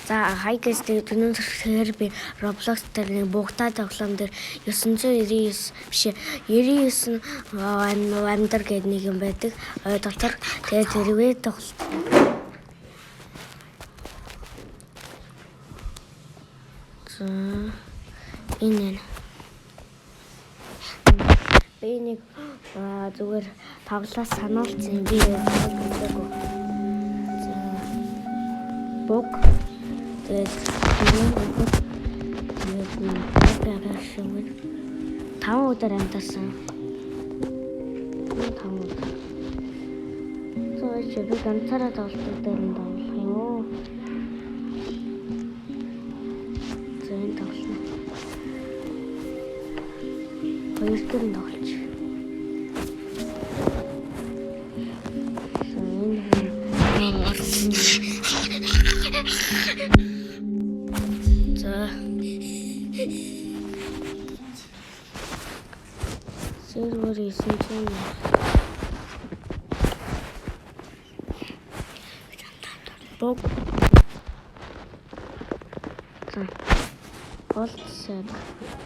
За, hi guys, тэгээд өнөөдөр би Roblox дээр нэг бугтаа тоглоом дээр 999 биш 99 амьдар гэдэг нэг юм байдаг. Ой дотор тэгээд тэрвээ тоглолт. За, энэ би нэг зүгээр тоглоо сануулсан, би тоглодог. За, буг, тэгээд тэгээд нэг шиг 5 өдөр амьдарсан. 5 өдөр. За, чи би ганцаараа тоглолтод дээр нь тоглох юм уу? За, энэ тоглоно. Хоёр дээр нь тоглож. За, энэ хүн. За. Сервер 900. Буг. За. Олцог.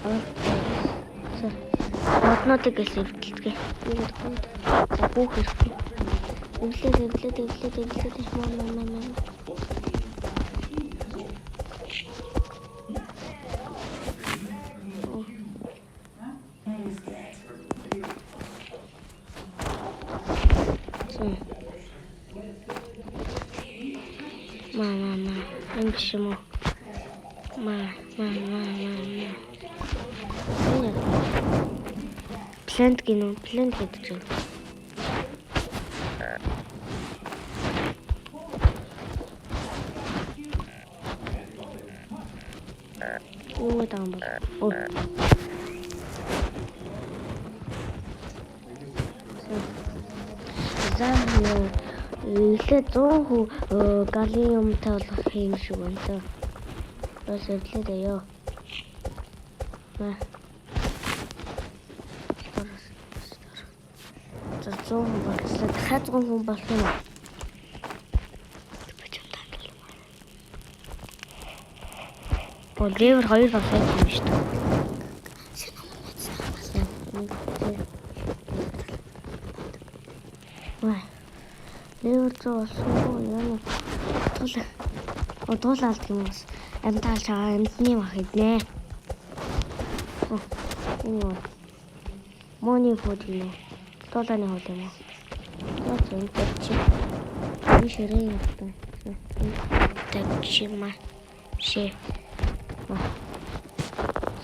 Олцог. Моднуудыг л эвдэлдэг. За, бүх хэрэгтэй. Эвлээд, эвлээд, эвлээд, эвлээд, маа маа маа маа. За. Маа маа маа. Энэ биш юм уу? Маа маа маа маа маа. Энэ plant гинүү, plant гэдэг чинь. Юу гэдэг юм бол? Ой. За, юу эхлээд 100% галиумтай болох юм шиг байна даа. Бас эвлээд аяа. Маа. За, 100% болчихлоо. Дахиад 100% болох юм уу? Оо, level 2 болсон юм шүү дээ. Вай. Level 100 болсон уу? Яа. Тул. Оо, туулаалт юм бас. Амьтаалж байгаа амьтны мах иднэ. Оо, энэ юу? Money food юм уу? Туулааны хоол юм уу? За, энэ чи. Би ширээ юм байна. Тавчима. Ши.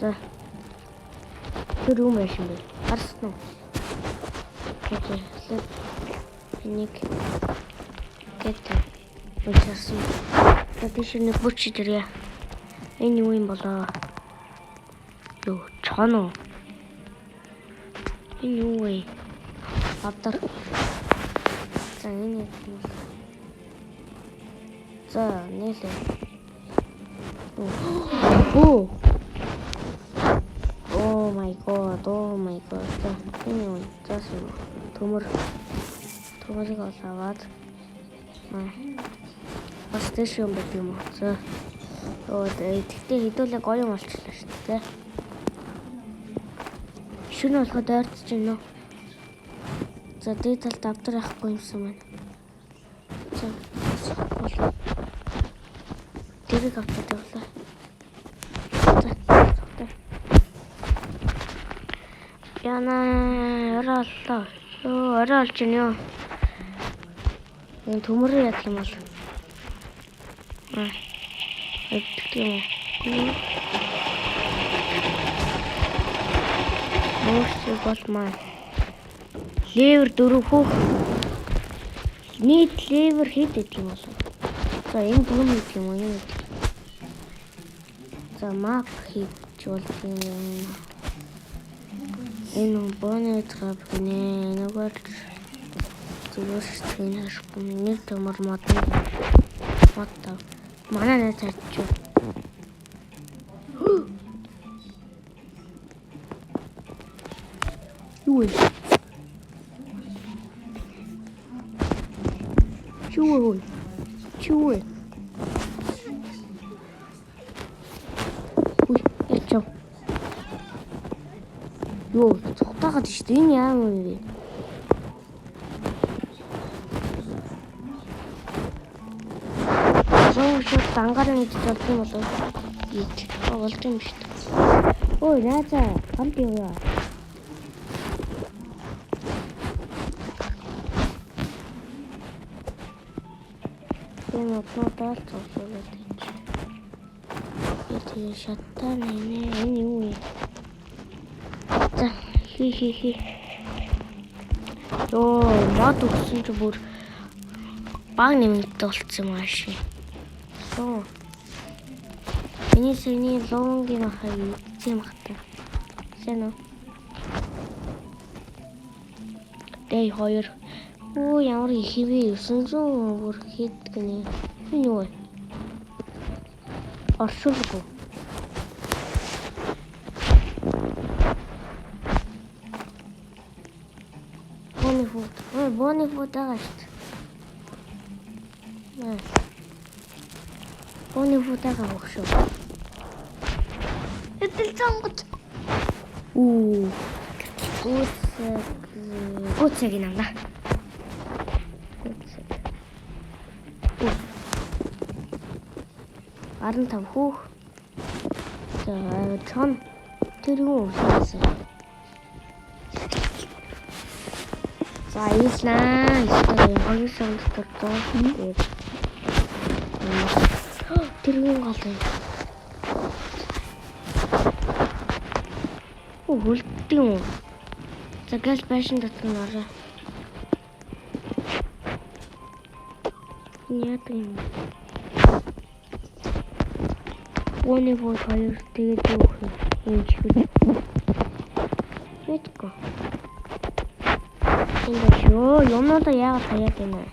За. Тэр юм байшин бэ? Харсан уу? Окей. Энийг гэдэг учирсан. За, тийш нэг бүч дэрье. Энэ юу юм болоо? Юу, чон уу? Энэ юу вэ? Авдар. За, энэ юм. За, нээлээ. Оо. Oh my god, oh my god. За, энэ юу? За, төмөр. Төмөрийг ол аваад. Бас дэш юм байт юм уу? За. Оо, тэгтээ хэдүүлээ гоё юм болчихлоо шүү дээ. Шөнө болоход ойртож байна уу? За, дээд талд авдар авахгүй юмсан байна. За, бол. Тэрийг авчиад явлаа. За, цогтой. Яна, орой оллоо. Йоо, орой олж байна ёо. Энэ төмөрөө яах юм бол? Аа. Эвдэх юм уу? Мөшиг бол маа. Level 4 хөөх. Нийт level хэд гэдэг юм бол? За, энэ дүүн гэдэг юм уу? Юу гэдэг? За, map хийж болдог юм. Энэ bunny trap гинэ. Энэгээр зүгээр сэтгэн харахгүй. Нэг төмөр мод мод тав. Манай найз харчих. Юу вэ? Юу вэ? Юу вэ? Юу, цухтаагаад шүү дээ. Энэ яа юм бэ? Зөө шууд дангаар нэгж болдсон юм болов? Ид. Болд юм шүү дээ. Ой, наазаа, хамт яваа. Энэ однуудаа л зогсоолоод байж. Би тэгээ шаттаа нэ. Энэ юу юм? За, хи хи хи. Йоо, мод өгсөн чи бүр баг нэмэгдээ болцсон юм ааш. Суу. Миний саяны луунгийн махыг идсэн юм хата. Сайн уу? Дэй хоёр. Оо ямар их вэ? 900 бүр хэд гинэ. Энэ юу вэ? Оршуулгүй. Бооны фут. Ой, бооны фут байгаа шүү дээ. Бооны фут байгаа мөх шүү. Этэл цонгоч. Уу. Гүцэг. Гүцэг юм да. Гүцэг. 15 хүүх. За, чон тэр юм уусаа. За, ийслээ. Эсвэл хоёр санд дотор 100. Тэр юм гол юм. Оо, хөлддөг юм уу? За, газ байшин дотор нь ороо. Энэ яадаг юм бэ? Бооны бод хоёр тэгээд юу вэ? Энэ чихвэл. Мэдгүй. Энэ шүү. Юмнуудаа яагаад хаяад байна вэ?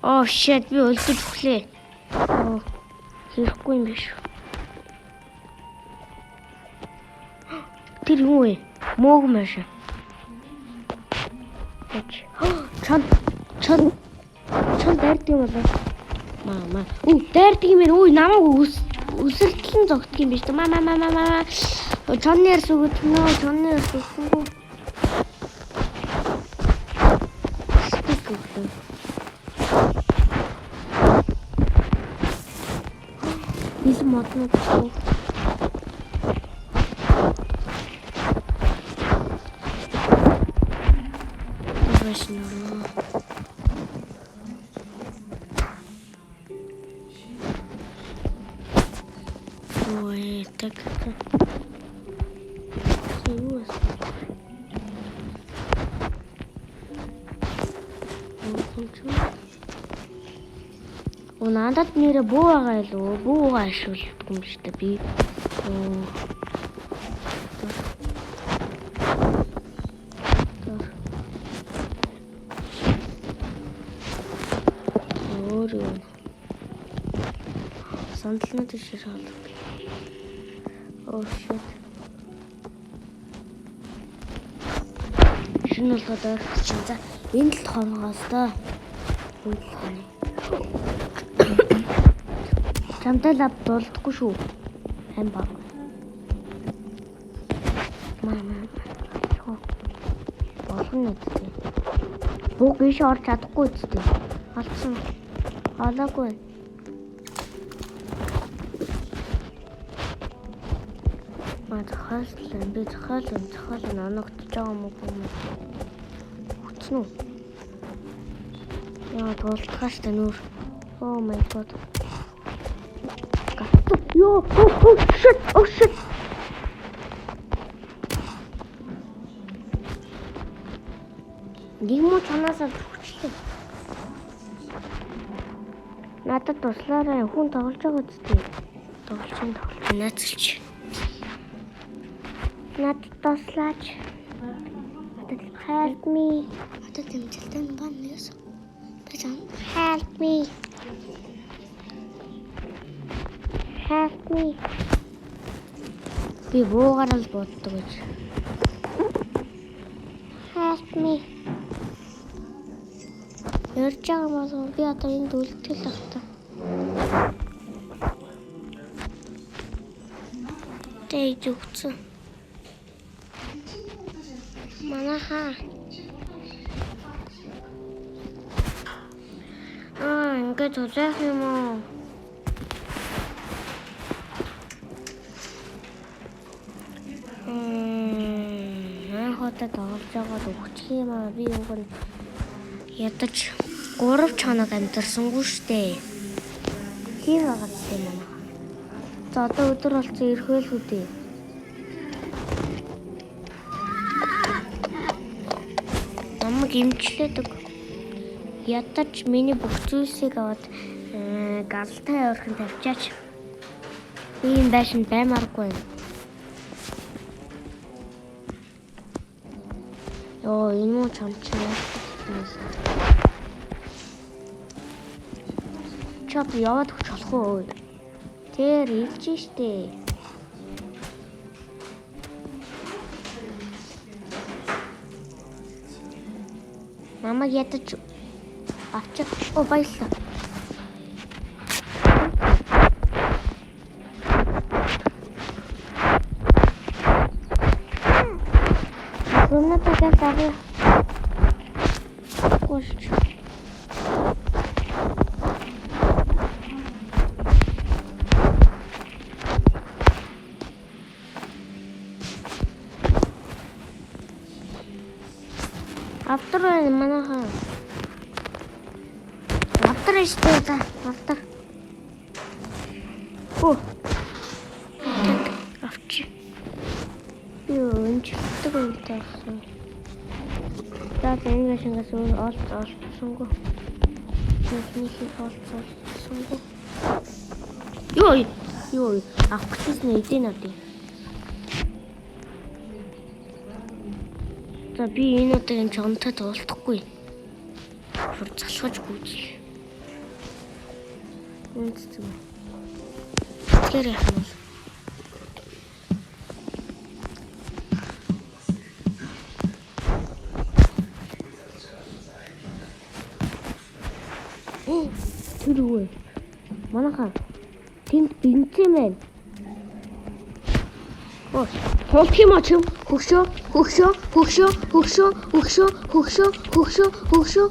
Oh shit, би өлдөж өглөө. Оо, хэрэггүй юм биш. Тэр юу вэ? Мөөг маш. Чон чон чон дайрдаг юм болоо. Маа маа. Үу, дайрдаг юм байна. Үу, намайг өсөлтлэн зогтдөг юм биш үү? Маа маа маа маа маа. Чонны арс өгдөнө, чонны арс өгсөнгүү. Стик өглөө. Бис моднууд шүү. Маш нөрөө. Ой, так. Юу вэ? Оо, надад нэрэ буу байгаа илүү. Буугаа ашигладаг юм шүү дээ би. Оо. Өөр юм. Сандалнууд тийш шалдаг. Oh shit. Шинэ болгоод ойртчих. За, энэ л хоногоос доо. Энэ л хоног. Чамтай лав дулдахгүй шүү. Хам баг. Маа маа. Болгоно үстэй. Буу тийш орч чадахгүй үстэй. Алдсан. Алаагүй. Маа захааллаа. Би захаална, захаална оногдож байгаа юм уу? Хүцэн үү? Яа, тултгаас та нүр. Oh my god. Йоо, oh shit, oh shit. Нэг муу чанаасаа хүчлээ. Надад туслаарай. Хүн тоглож байгаа үстэй. Тоглож тоглож наацалч. Надад туслаач. Надад help me. Одоо дэмжилтэн бан юус. Help me. Help me. Би буугаар л боддог гэж. Help me. Ярьж байгаа юм бол би одоо энд үлдэл байх та. Амттай ээж өгсөн. Манайхаа. Аа, ингээд тулаах юм уу? Анх удаа тоглож байгаад өгчих юм аа. Би уг нь ядаж 3 хоног амьдарсангүй штэ. Тийм байгаа юм аа. За одоо өдөр болсон ирэх байлгүй дээ. Намайг эмчлээдэг. Ядаж миний бүх зүйлсийг аваад галтай ойрхон тавьчаач. Би энэ байшинд баймааргүй байна. Йоо, энэ муу чам чи яах вэ? Чи одоо яваад өгч болох уу? Тэр илж штэ. Намайг ядаж авчих. Оо, баярлалаа. Юмнуудаа гал авъя. Гүйлч. Автор байна манайхаа. Автор штэ за. Автор. Оо. Авч. Би өнчлөлтөг үедээ авсан. За энэ шингээс өөр олц олцсонгүй. Нэг олц олцсонгүй. Йоо ёо авах гэжсэн эдэн надыг. За би энэ удаагийн чонтой туулдахгүй. Шур залхаж гүйж. Үнцэг. Тэгэхээр яах юм бол? Оо, тэр юу вэ? Манайхаа тэнд бензин байна. Оо, тулдах юм аа чив. Хөгшөө, хөгшөө, хөгшөө, хөгшөө, хөгшөө, хөгшөө, хөгшөө, хөгшөө.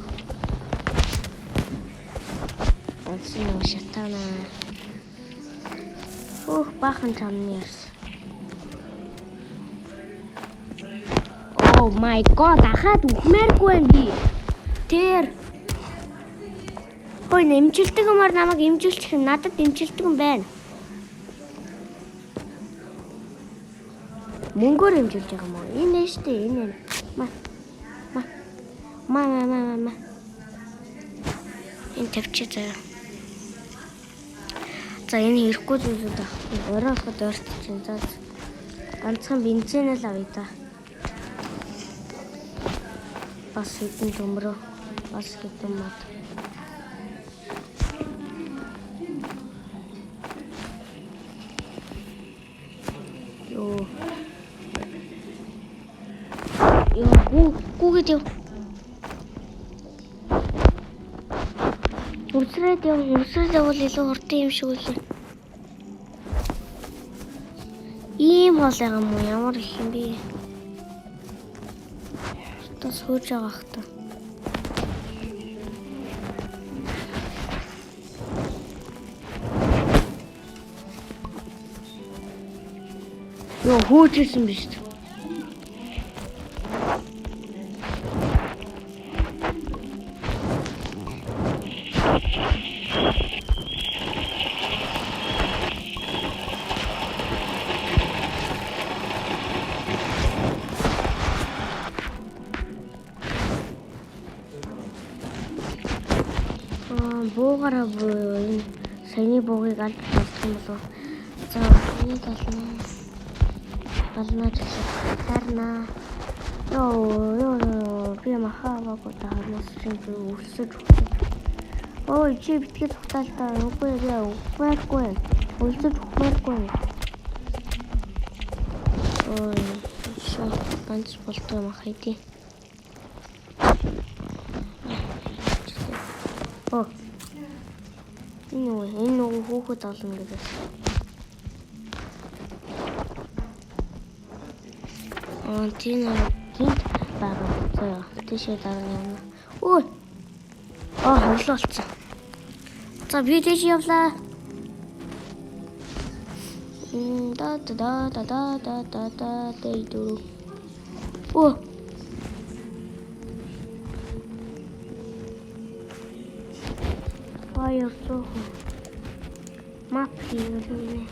Онсон нэг шатаана. Өөх, баахан чамны ярьсан. Oh my god, ахаад үхмээргүй байна би. Тэр Хөөе, нэмжилдэг юмар намайг эмчилчих юм. Надад эмчилдэг юм байна. Мөнгөөр эмчилж байгаа юм уу? Энэ нь штэ, энэ. Ма. Ма. Ма ма ма ма ма. Энэ тавьчих заяа. За энэ хэрэггүй зүйлүүд авахгүй. Орой болоход ойртож чинь. За ганцхан бензин л авъя да. Бас хэдэн төмрөө, бас хэдэн мод. Йоо. Йоо, гүү гүүгээд яв. Үсрээд яв, үсрээд явбал илүү хурдан юм шиг үлээ. Ийм хоол байгаа юм уу? Ямар их юм бэ? Тас хөөж байгаа х та. Йоо, хөөж ирсэн биш үү? Аа, буугаараа буюу энэ саяны буугийг алж болдох юм болов. За, энийг ална. Ална гэж харнаа. Йоо, ёо, би маха аваагүй та хараас чинь би өлсөж өгсөн. Ой, чи битгий тухтаал та. Үгүй би үхмээргүй. Өлсөж үхмээргүй. Ой, шоо ганц болтой маха иди. Оо. Энэ юу? Энэ нөгөө хүүхэд олно гэдэг. Аа тийм гинт байгаа. За тийшээ дараа явна. Өө. Аа хавлаа болсон. За би тийш явлаа. Да да да да да да да да дэй. Өө. Баяр зөөхөн. Мап хийгэлээ.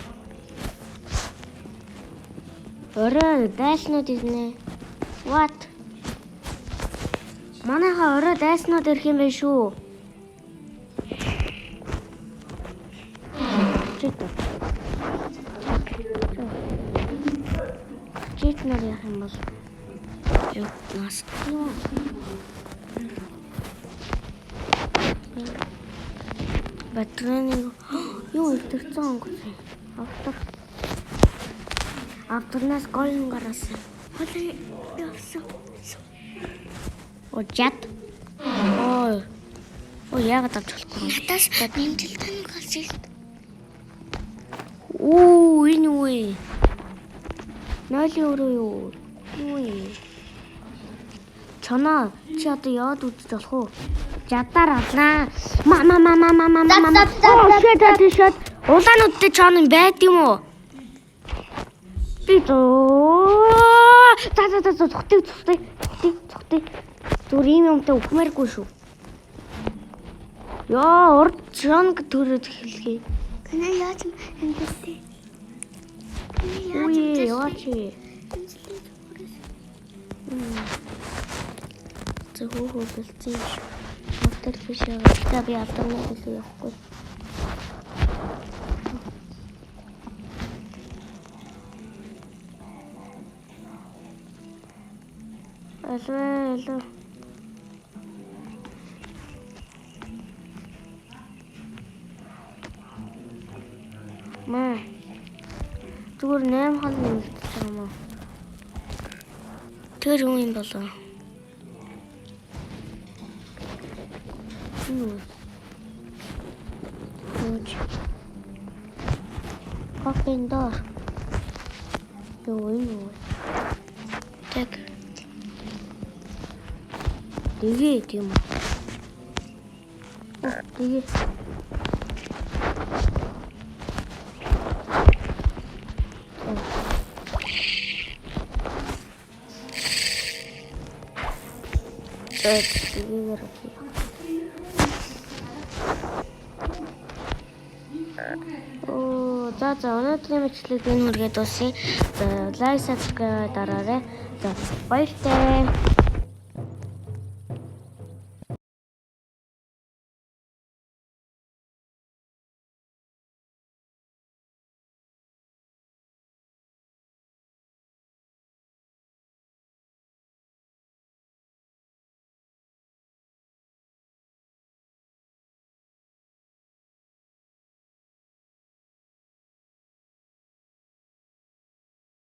Орой дайснууд ирнэ. What? Манайха орой дайснууд ирэх юм байна шүү. Чит. Чит нар яах юм бол? Юу нас. Батарейны юу өвдөрцөн онгоц. Автор. Авторнаас голн гаргасан. Хоолой явсан. О жат. Оо. Оо яагаад авч болохгүй юм? Надаас нэмэлттэй нэг болсон. Оо энэ юу вэ? Нойлын өрөө юу? Юу вэ? Чоноо чи одоо яваад үзэж болох уу? Жадаар авнаа. Ма ма ма ма ма ма ма. За, за, за, Оо shit shit. Улаануудтай чон юм байд юм уу? Би зөө. За за за за цухтыг цухтыг цухтыг цухтыг. Зүгээр ийм юмтай үхмээргүй шүү. Яа, урд чонг төрөд эхэлгээ. Кэнэ яаж амжилттай? Кэнэ яаж Үе, яваач. амжилттай? Зөв хөө бэлдсэн юм шүү. Автор биш яваа. За би авторны илүү явахгүй. Алва алва. Маа. Зүгээр 8 хоног нэмэгдэж байгаа юм уу? Тэр юм юм болоо. Юу? Юуч. Кофеин доор. Юу энэ юу? Так. Тэгээ тийм үү? Оо, тэгээ. Тэгээд Оо, за за өнөөдрийн бичлэг энэ хүргээд дуусъя. За лайк, subscribe дараарай. За баяртай.